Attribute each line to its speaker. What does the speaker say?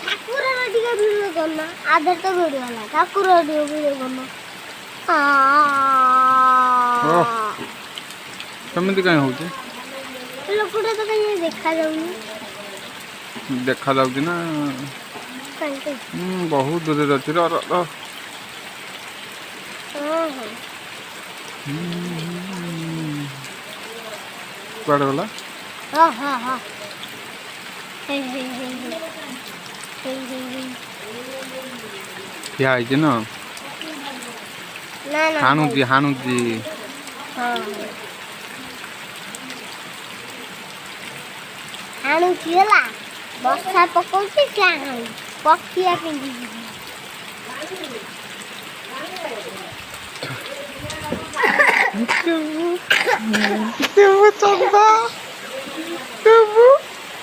Speaker 1: ଠାକୁରର ଟିକେ ଭିଡ଼ିଓ କରୁନ। ଆଧାର ତ ଭିଡ଼ିଓ ହେଲା, ଠାକୁର ଟିକେ ଭିଡ଼ିଓ କରୁନ।
Speaker 2: ଓ ସେମିତି କାହିଁ ହଉଛି?
Speaker 1: ଲୋକଟା ତ କାହିଁ ଦେଖାଯାଉନି।
Speaker 2: ଦେଖାଯାଉଛି ନା।
Speaker 1: କାହିଁକି?
Speaker 2: ବହୁତ ଦୂରରେ ଅଛି। ର ର ର।
Speaker 1: ହଁ।
Speaker 2: କୁଆଡ଼େ ଗଲା?
Speaker 1: ହଁ, ହେଇ ହେଇ ହେଇ ହେଇ ହେଇ ହେଇ ହେଇ।
Speaker 2: ଠିଆ ହେଇଛି ନା?
Speaker 1: ନା ନା।
Speaker 2: ହାଣୁଛି, ହାଣୁଛି।
Speaker 1: ହଁ, ହାଣୁଛି ହେଲା। ବର୍ଷା ପକଉଛି, ସେ ହାଣୁଛି। ପଖିଆ ପିନ୍ଧିକି।
Speaker 2: ଦେବୁ ଚନ୍ଦା, ଦେବୁ।